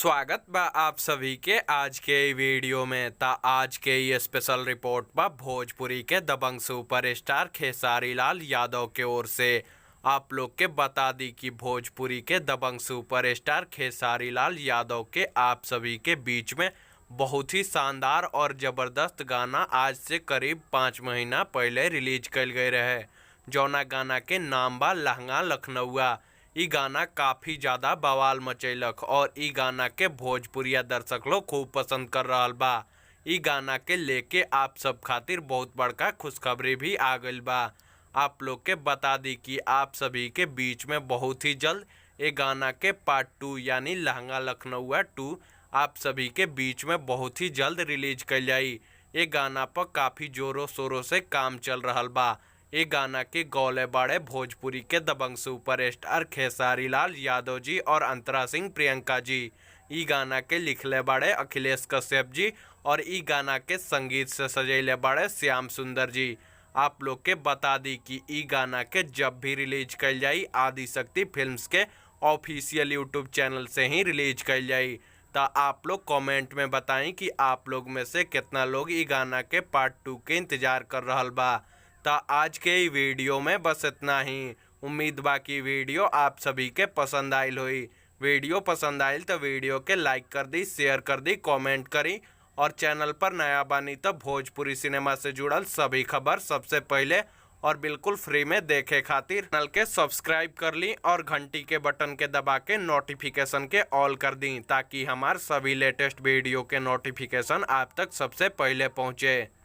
स्वागत बा आप सभी के आज के इ वीडियो में। ता आज के ये स्पेशल रिपोर्ट बा भोजपुरी के दबंग सुपरस्टार खेसारी लाल यादव के ओर से। आप लोग के बता दी कि भोजपुरी के दबंग सुपरस्टार खेसारी लाल यादव के आप सभी के बीच में बहुत ही शानदार और ज़बरदस्त गाना आज से करीब 5 महीना पहले रिलीज कल गए रहे, जौना गाना के नाम बा लहंगा लखनऊआ। इ गाना काफ़ी ज़्यादा बवाल मचैलक और इ गाना के भोजपुरिया दर्शक लोग खूब पसंद कर रहल बा। इ गाना के लेके आप सब खातिर बहुत बड़का खुशखबरी भी आ गइल बा। आप लोग के बता दी कि आप सभी के बीच में बहुत ही जल्द ए गाना के पार्ट 2 यानी लहंगा लखनऊआ 2 आप सभी के बीच में बहुत ही जल्द रिलीज कइल जाई। ए गाना पर काफ़ी जोरों शोरों से काम चल रहल बा। ए गाना के गौले बाड़े भोजपुरी के दबंग सुपरस्टार खेसारी लाल यादव जी और अंतरा सिंह प्रियंका जी। इ गाना के लिखले बाड़े अखिलेश कश्यप जी और इ गाना के संगीत से सजैले बाड़े श्याम सुंदर जी। आप लोग के बता दी कि इ गाना के जब भी रिलीज कइल जाई, आदि शक्ति फिल्म्स के ऑफिशियल यूट्यूब चैनल से ही रिलीज कइल जाई। त आप लोग कमेंट में बताई कि आप लोग में से कितना लोग इ गाना के पार्ट 2 के इंतजार कर रहल बा। त आज के इ वीडियो में बस इतना ही। उम्मीद बा कि वीडियो आप सभी के पसंद आइल होई। वीडियो पसंद आइल तो वीडियो के लाइक कर दी, शेयर कर दी, कमेंट करी और चैनल पर नया बानी तो भोजपुरी सिनेमा से जुड़ल सभी खबर सबसे पहले और बिल्कुल फ्री में देखे खातिर चैनल के सब्सक्राइब कर ली और घंटी के बटन के दबा के नोटिफिकेशन के ऑल कर दी, ताकि हमार सभी लेटेस्ट वीडियो के नोटिफिकेशन आप तक सबसे पहले पहुंचे।